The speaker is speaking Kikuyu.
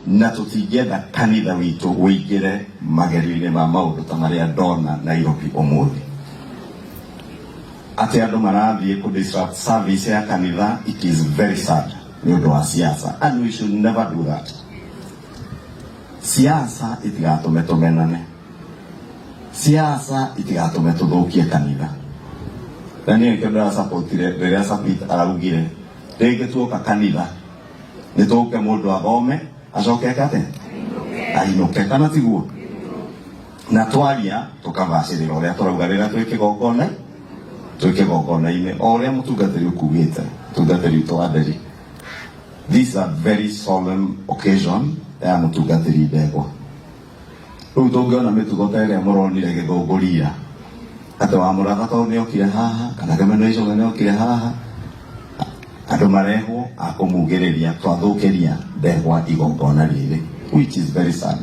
Na tũtingĩenda kanitha witũ wĩingĩre magerio-inĩ ma maũndũ ta marĩa ndona Nairobi ũmũthĩ, atĩ andũ marathiĩ kũ disrupt service ya kanitha. It is very sad nĩ ũndũ wa siasa, and we should never do that. Siasa itigatũme tũmenane, siasa itigatũme tũthũkie kanitha. Na niĩ nĩkĩo ndĩrasapotire rĩrĩa Sapit araugire rĩngĩ tuoka kanitha nĩ tũke mũndũ athome acoke eke atĩa, ainũke, kana tiguo? Na twaria tũkabacĩrĩra ũrĩa tũrauga rĩrĩa twĩ kĩgongona, twĩ kĩgongona-inĩ, o ũrĩa mũtungatĩri ũkugĩte, mũtungatĩri witũ wa Nderi. This is a very solemn occasion ya mũtungatĩri Ndegwa. Rĩu tũngĩona mĩtugo ta ĩrĩa mũronire gĩthũngũria, atĩ wa mũratha tondũ nĩokire haha, kana Kĩmeno Icoge nĩokire haha, andũ marehwo a kũmugĩrĩria, twathũkĩria Ndegwa igongona rĩrĩ, which is very sad.